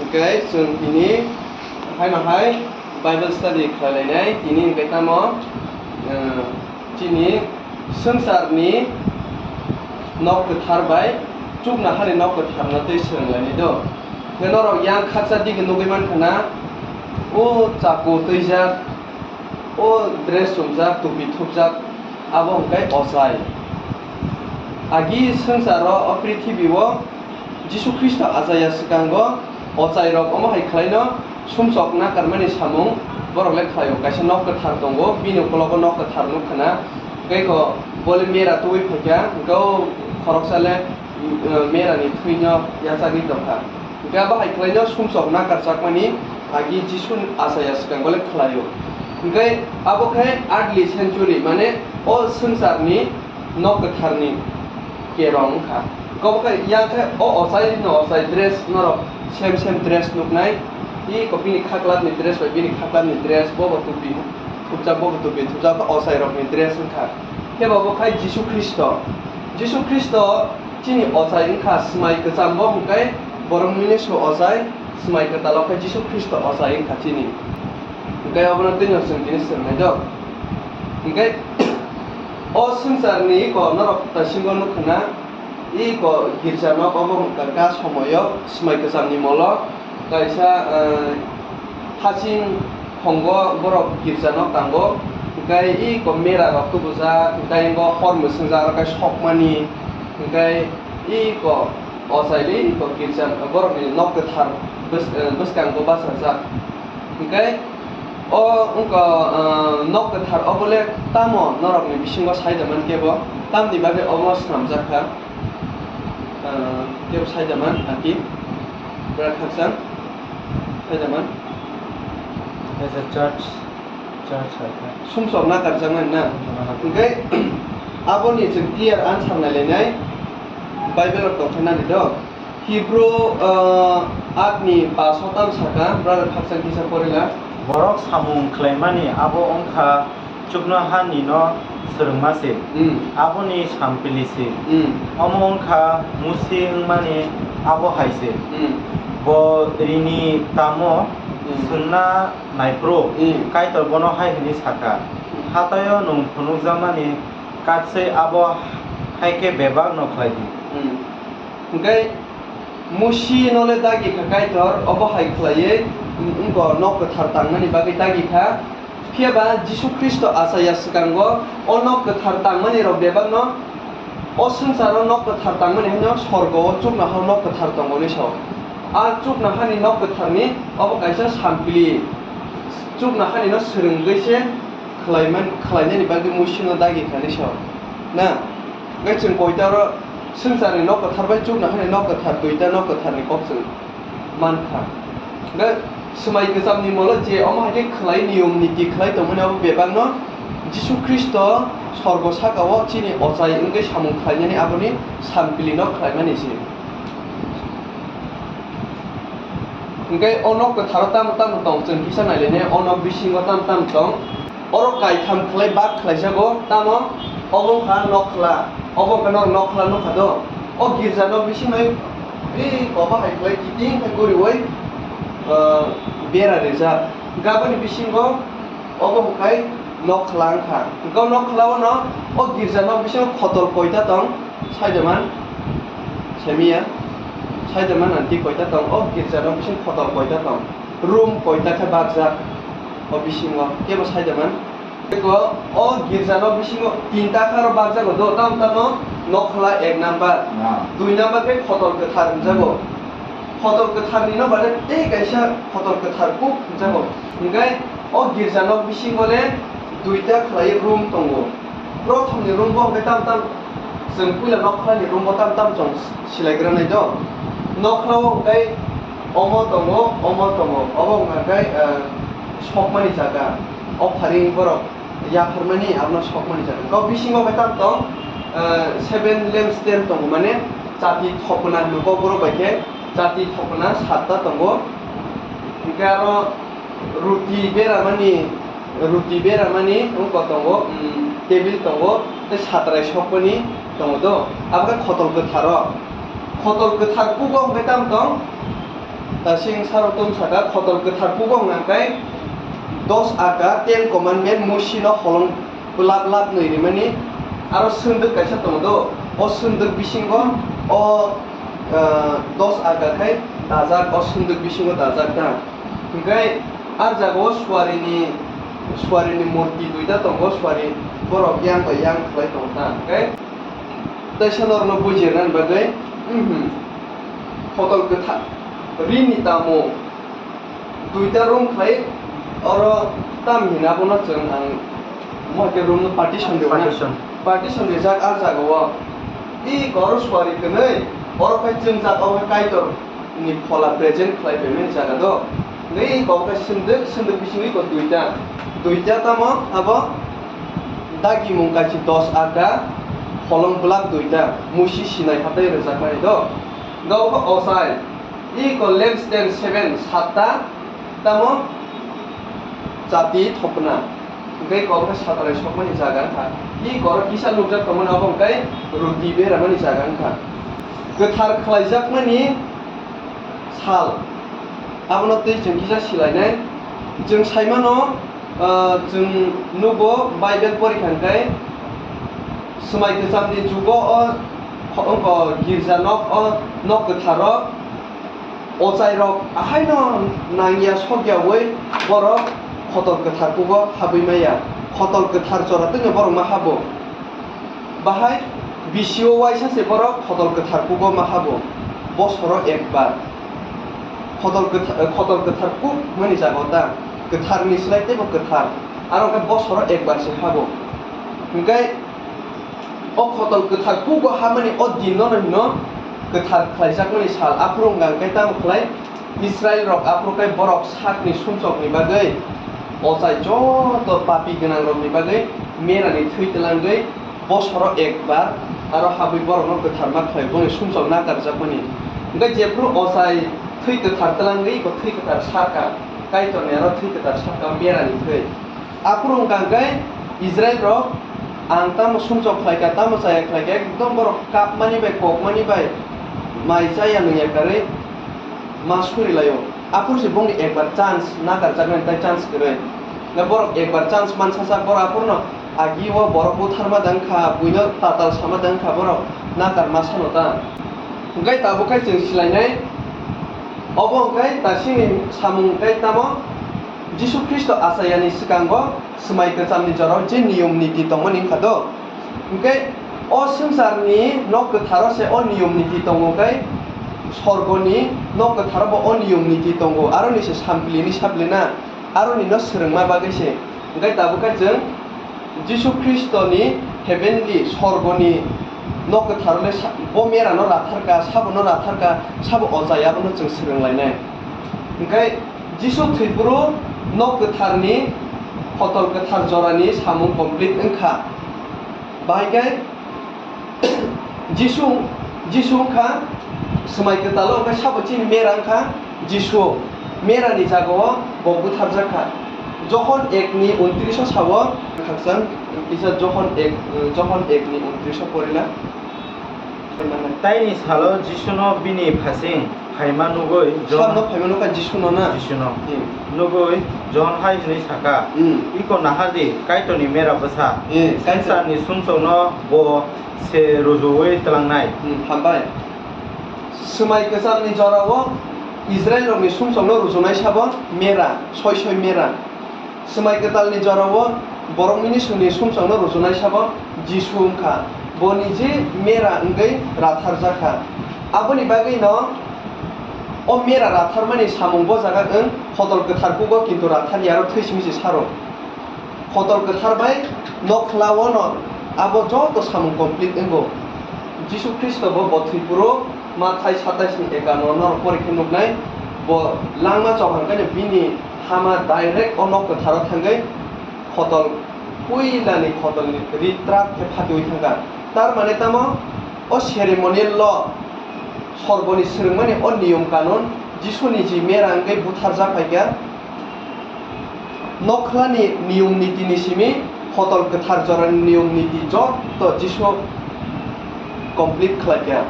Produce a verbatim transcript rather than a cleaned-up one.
Hwnkhe chwng tini haino hai Bible study khlai lainai, tini hwnkhe tamo, eh, chini swngcharni nok kwthar bai chuknohani nok kwtharno tei swrwng lainai do. Hwnkhe norok yang khaksa digi nugwi mankha na, o chakku twijak, o dress chumjak, tupi thupjak, abo hwnkhe ochai. Agi swngcharo, o prithibi o Jisu Khristo achaiya swkango ochairok omo hai khlaino sumsok nakarmani samung borok le khlaio. Kaisa nok kwthar tongo, bini ukologo nok kwthar nukha na, tei ko bole mera tubui phaikha, hwnkhe o khoroksa le, uh, merani thwino yachagwi tongkha. Hwnkhe abo hai khlaino sumsok nakarjakmani agi Jisu achaiya swkango le khlaio. Hwnkhe abo khe early century, mane o swngcharni nok kwtharni kerong wngkha. Kok khe yang khe o ochai no ochai dress norok same same dress nuknai. I ko bini khaklapni dress bai bini khaklapni dress, bo bo tupi thupjak, bo bo tupi thupjak, ochairokni dress wngkha. Khe bo bo khai Jisu Khristo. Jisu Khristo chini ochai wngkha, swmai kwcham bo hwnkhe borok mini su ochai, swmai kwtalo khe Jisu Khristo ochai wngkha chini. Hwnkhe obono twino chwng tini swrwngnai do. Hwnkhe o swngcharni iko norok taisingo nukha na, iko girja nok obo hwnkha kha somoyo swmai kwchamni molo kaisa, eh, hasing khongo borok girja nok tango, hwnkhe iko mera rok tubujak, hwnkhe ingo hor mwswngjak aro khe sokmani, hwnkhe iko ochaili iko girja borokni nok kwthar bws-, eh, bwskango bachajak. Hwnkhe o wngkha, ah, nok kwthar obo le tamo norokni bisingo sai da man kebo, tamni bagwi omo swnamjak kha, ah, kebo sai da man, aki, bwrwi khakchang sai da man. As a church, church hai khe. Sumsok nakarjaknai na? Sumsok nakarjaknai. Hwnkhe aboni chwng clear answer nailainai Bible o tongkha nani do. Hibru, ah, aat ni paso tam saka, brother khakchang kisa porila. Borok samung khlaimani abo wngkha chuknohani no swrwngma se. Hmm. Aboni sampili se. Hmm. Omo wngkha Musi wngmani abo hai se. Hmm. Bo rini tamo Hmm. swngna naiphuru Hmm. Kaitor bono hai hwnwi saka, Hmm. Hataio nwng phunukjakmani kaksai abo hai khe bebak no khlai di. Hmm. Hwnkhe Musi no le dagi kha Kaitor, obo hai khlaiwi, mm, wngkha nok kwthar tangmani bagwi dagi kha. Phiya ba Jisu Khristo achaiya swkango o nok kwthar tangmani rok bebak no o swngcharo nok kwthar tangmani hwnwi sorgo o chuknoha nok kwthar tongo hwnwi sao. A chuknohani nok kwtharni obo kaisa sampili, chuknohani no swrwngwi se khlaiman-, khlainani bagwi Musi no dagi kha hwnwi sao. Na? Hwnkhe chwng koita oro swngcharni nok kwthar bai chuknohani nok kwthar, duita nok kwtharni kok chwng mankha. Hwnkhe swmai kwchamni molo je omo hai khe khlai, niyom niti khlai tongmani abo bebakno Jisu Khristo sorgo saka-o chini ochai wngwi samung khlainani aboni sampilino khlaimani se. Hwnkhe o nok kwtharo tamo tamo tong chwng kisa nailainai, o nok bisingo tamo tamo tong. Oro kaitham khlai bak khlaijago, tamo obo wngkha nokhla, obo wngkha norok nokhla nukha do. O girja nok bisingo, ei, obo hai khlai kiting khe guriwi, ah, bera rijak. Gaboni bisingo obo hwnkhe nokhla wngkha. Hwnkhe o nokhla o no o girja nok bisingo khotol koita tong, saidaman, semiya, saidaman anti koita tong, o girja nok bisingo khotol koita tong. Room koita khe bakjak o bisingo, kebo saidaman. Eko o girja nok bisingo tinta khe aro bakjago do, tamo tamo nokhla ek number, Ah. dui number khe khotol kwthar hwnjago. Khotol kwtharni no bade tei kaisa khotol kwthar kuk hwnjago. Hwnkhe o girja nok bisingo le duita khlai room tongo. Prothomni room bo hwnkhe tam tam chwng puila nokhlani room bo tam tam chwng silai granai do. Nokhlao hwnkhe omo tongo, omo tongo. Obo hwnkhe, eh, sokmani jaga. O pharing borok yapharmani abono sokmani jaga. Kok bisingo hwnkhe tam tong, eh, seven lamp stand tongo, mane chati thokna hinwi Kokborok bai khe chati thokna satta tongo. Hwnkhe aro Ruti beramani, ruti beramani wngkha tongo, um, tebil tongo, tei satrai sokmani tongo do. Abo khe khotol kwtharo. Khotol kwthar kugo hwnkhe tamo tong? Tasing sarok tong saka, khotol kwthar kugo hwnka khe dos aka, Ten Commandment, Musi no holong blap blap nwi rimani. Aro swndwk kaisa tongo do, o swndwk bisingo o, ah, dos aka khai dajak, o swndwk bisingo dajak ta. Hwnkhe ar jagao suarini, suarini murti duita tongo, suari borok yang bai yang khlai tongo ta. Hwnkhe teisa norokno bujirnani bagwi, mhm, khotol kwthar rini tamo duita room khlai, oro tam hina bono chwng ang mohke room no partition rwna. Partition. Partition rijak ah jagao. I koro suari kwnwi, oro khai chwngjak, o khai Kaitor ni phola present khlai paimani jaga do. Nwi kok khe swndwk, swndwk bisingwi kok duita. Duita tamo abo dagimung kaisa dos aka, holong blap duita, Musi Sinai hatai rwjakmani do. Gao khe ochai, i ko lampstand seven, satta, tamo chati thopna. Hwnkhe kok khe satarai sokmani jaga wngkha. I koro kisa nukjak tongmani abo hwnkhe roti beramani jaga wngkha. Kwthar khlaijakmani sal. Abono tei chwng kisa silainai. Chwng saimano, ah, chwng nugo Bible porikha hwnkhe, swmai kwchamni jugo o kho-, ongko girja nok o nok kwtharo ochairok ahaino nangya sokyaui borok khotol kwthar kugo habwi maya. Khotol kwthar jora twino borok ma habo. Bahai bisio uaisa se borok khotol kwthar kugo ma habo, bosoro ekbar. Khotol kwtha-, khotol kwthar kuk mani jaga ta, kwtharni slai teibo kwthar, aro khe bosoro ekbar se habo. Hwnkhe o khotol kwthar kugo hamani o din no hino kwthar khlaijakmani sal. Aphuru wngkha hwnkhe tamo khlai? Israilrok aphuru khe borok sakni sumsokni bagwi, ochai joto papi gwnangrokni bagwi merani thwi twlangwi bosoro ekbar aro habwi borokno kwtharma khlai, boni sumsok nakarjakmani. Hwnkhe jephuru ochai thwi kwthar twlangwi bo thwi kwthar sakha, Kaitorni aro thwi kwthar sakha merani thwi. Aphuru wngkha hwnkhe Israilrok, ang tamo sumsok khlaikha, tamo chaya khlaikha, ekdom borok kapmani bai, kokmani bai, mai chaya nungya karwi ma surilaio. Aphuru se bongni ekbar chance nakarjaknai, tai chance kwrwi. Na borok ekbar chance mansa sak, borok aphuru no agi o borok butharma da wngkha, buino tatal sama da wngkha, borok nakar ma sano ta. Hwnkhe tabuk khe chwng silainai, obo hwnkhe tasingni samung tei tamo Jisu Khristo achayani swkango swmai kwchamni jorao je niyom niti tongmani wngkha do. Hwnkhe o swngcharni nok kwtharo se o niyom niti tongo khe, sorgoni nok kwtharo bo o niyom niti tongo, aroni se samplini saplina, aroni no swrwngma bagwi se. Hwnkhe tabuk khe chwng Jisu Khristoni heavenly, sorgoni nok kwthar le sa-, bo merano ratharka, sabono ratharka, sabo ochai abono chwng swrwnglainai. Hwnkhe Jisu thwiphuru nok kwtharni, khotol kwthar jorani samung complete wngkha. Bahai khe Jisu, Jisu wngkha swmai kwtalo, hwnkhe sabo chini mera wngkha Jisu. Merani jagao bo butharjak kha. Johon ekni untris o sao, khakchang kisa Johon ek, Johon ekni untris o porina. Taini salo Jisuno bini phasing phaima nugwi Johon Samno phaima nukha Jisuno na? Jisuno Hmm. nugwi Johon hai hwnwi sakha, Hmm. "Iko nahardi, Kaitorni mera bwsa, Eh, Kaitor. swngcharni sumsokno bo se rujuwi twlangnai." Hmm, hambai. Swmai kwchamni jorao Israilrokni sumsokno rujunai sabo mera, soi soi mera. Swmai kwtalni jorao borok miniswngni sumsokno rujunai sabo Jisu wngkha. Bo niji mera wngwi ratharjakha. Aboni bagwino o mera ratharmani samung bo jaga wng khotol kwthar kugo, kintu ratharya aro thwi simi se saro. Khotol kwthar bai nokhla o no abo joto samung complete wngo. Jisu Khristo bo, bo thwi phuru Mathai satais ni ekano norok pori khe nuknai, bo langma chok hangkhe bini hama direct o nok kwtharo thangwi khotol, puilani khotolni ri trak khe phatiwi thangkha. Tar mane tamo? O ceremonial law, sorgoni swrwngmani o niyom kanun, Jisuni ji mera wngwi butharjak phaikha, nokhlani niyom nitini simi khotol kwthar jorani niyom niti joto Jisu complete khlaikha.